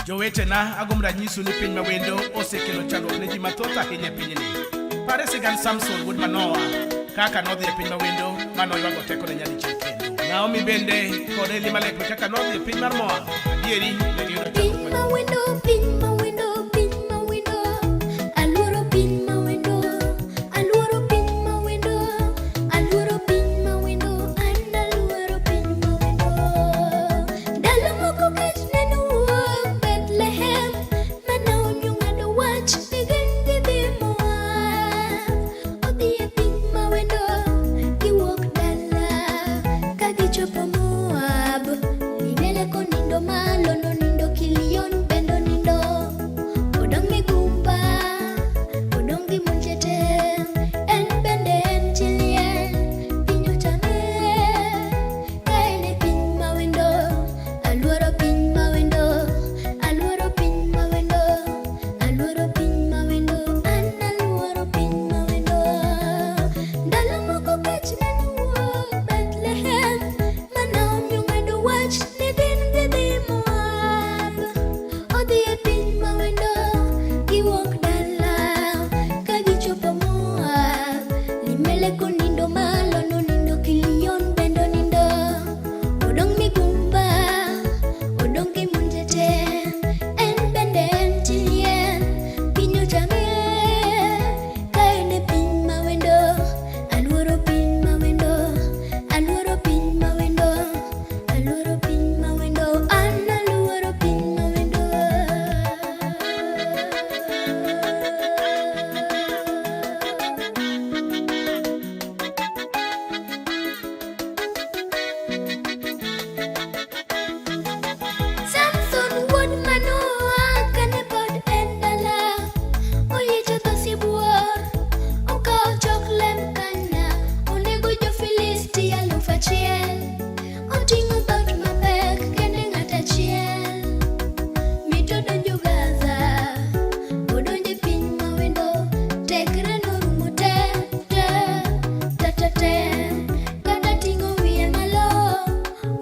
Jowetena, agombo ranyisu ni piny mawendo osekelo chandruok ne ji mathoth ahinya e pinyni. Pare sigand Samson wuod Manoa kaka nodhi e piny mawendo ma noywago tekone nyadichiel kendo. Naomi bende kod Elimelek be kaka nodhi e piny mar Moab. Adieri ne giyudo Piny chandruok ma wendo, piny ma wendo, piny ma wendo, aluoro piny ma wendo, aluoro piny ma wendo, aluoro piny ma wendo, an aluoro piny ma wendo. Ndalo moko kech ne nowuok Bethlehem, ma Naomi ong'ado wach ni gin gidhi Moab. Odhi e piny ma wendo, giwuok dala, ka gichopo Moab. Elimelek onindo malo nonindo Kilion bende onindo. Odong' migumba, odong' gi monje te. En bende en chi liel, piny ochame. Ka en e piny ma wendo, aluoro piny ma wendo, aluoro piny ma wendo, aluoro piny ma wendo, an aluoro piny ma wendo. Ndalo moko kech ne nowuok Bethlehem, ma Naomi ong'ado wach ni gin gidhi Moab. Odhi e piny ma wendo, giwuok dala, ka gichopo Moab. Elimelek onindo malo nonindo Kilion bende onindo. Odong' migumba, odong' gi monje te. En bende en chi liel, piny ochame. Ka en e piny ma wendo, aluoro piny ma wendo, aluoro piny ma wendo, aluoro piny ma wendo, an aluoro piny ma wendo. Samson wuod Manoa kane pod en dala, oyiecho dho sibuor, okawo chok lem kanyna, onego jo-Filisti 1000, oting'o dhoot mapek kende ng'at achiel. Mit odonjo Gaza, odonjo e piny mawendo, tekre norumo te te te te te. Kata ting'o wiye malo,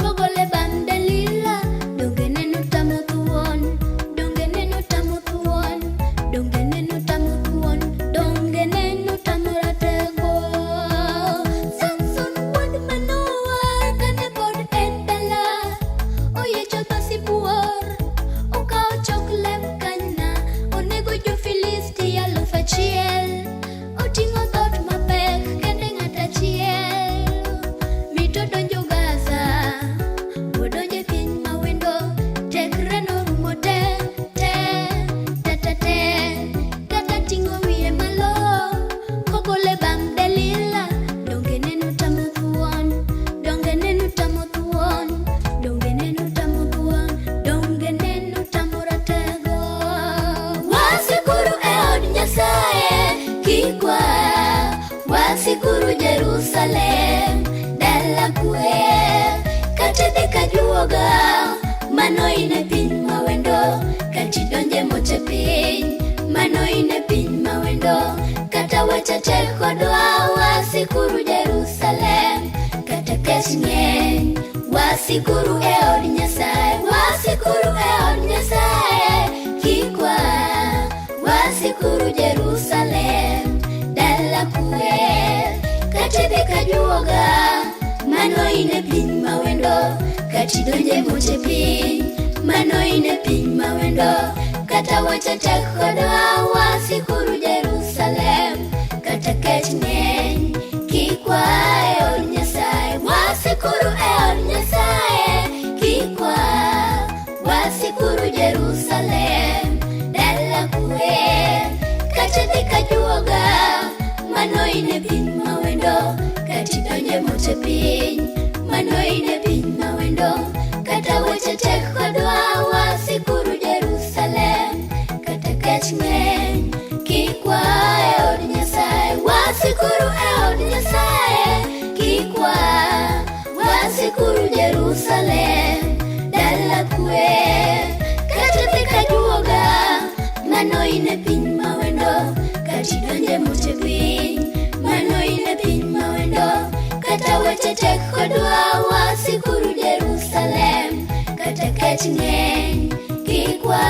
kogole bam Delila, donge neno tamo thuon, donge neno tamo thuon, donge neno tamo thuon, donge neno tamo ratego. Samson wuod Manoa kane pod en dala, oyiecho dho sibuor, okawo chok lem kanyna, onego jo-Filisti 1000, oting'o dhoot mapek kende ng'at achiel. Mit odonjo Gaza, odonjo e piny mawendo, tekre norumo te te te te te. Kata ting'o wiye malo, kogole bam Delila, donge neno tamo thuon, donge neno tamo thuon, donge neno tamo thuon, donge neno tamo ratego. Wasikuru e od Nyasaye kikwa, wasikuru Jerusalem dala kwe. Kata idhi ka juoga, mano in e piny mawendo. Kata idonje moche piny, mano in e piny mawendo. Kata weche tek kodwa, wasikuru Jerusalem. Kata kech ng'eny, wasikuru e od Nyasaye, wasikuru e od Nyasaye kikwa, wasikuru Jerusalem dala kwe. Kata idhi ka juoga, mano in e piny mawendo. Kata idonje moche piny, mano in e piny mawendo. Kata weche tek kodwa, wasikuru Jerusalem. Kata kech ng'eny, kikwa e od Nyasaye, wasikuru e od Nyasaye kikwa, wasikuru Jerusalem dala kwe. Kata idhi ka juoga, mano in e piny mawendo. Kata idonje moche piny, mano in e piny mawendo. Kata weche tek kodwa, wasikuru Jerusalem. Kata kech ng'eny, kikwa e od Nyasaye, wasikuru e od Nyasaye kikwa, wasikuru Jerusalem dala kwe. Kata idhi ka juoga, mano in e piny mawendo. Kata idonje moche piny, mano in e piny mawendo. Kata weche tek kodwa, wasikuru Jerusalem. Kata kech ng'eny, kikwa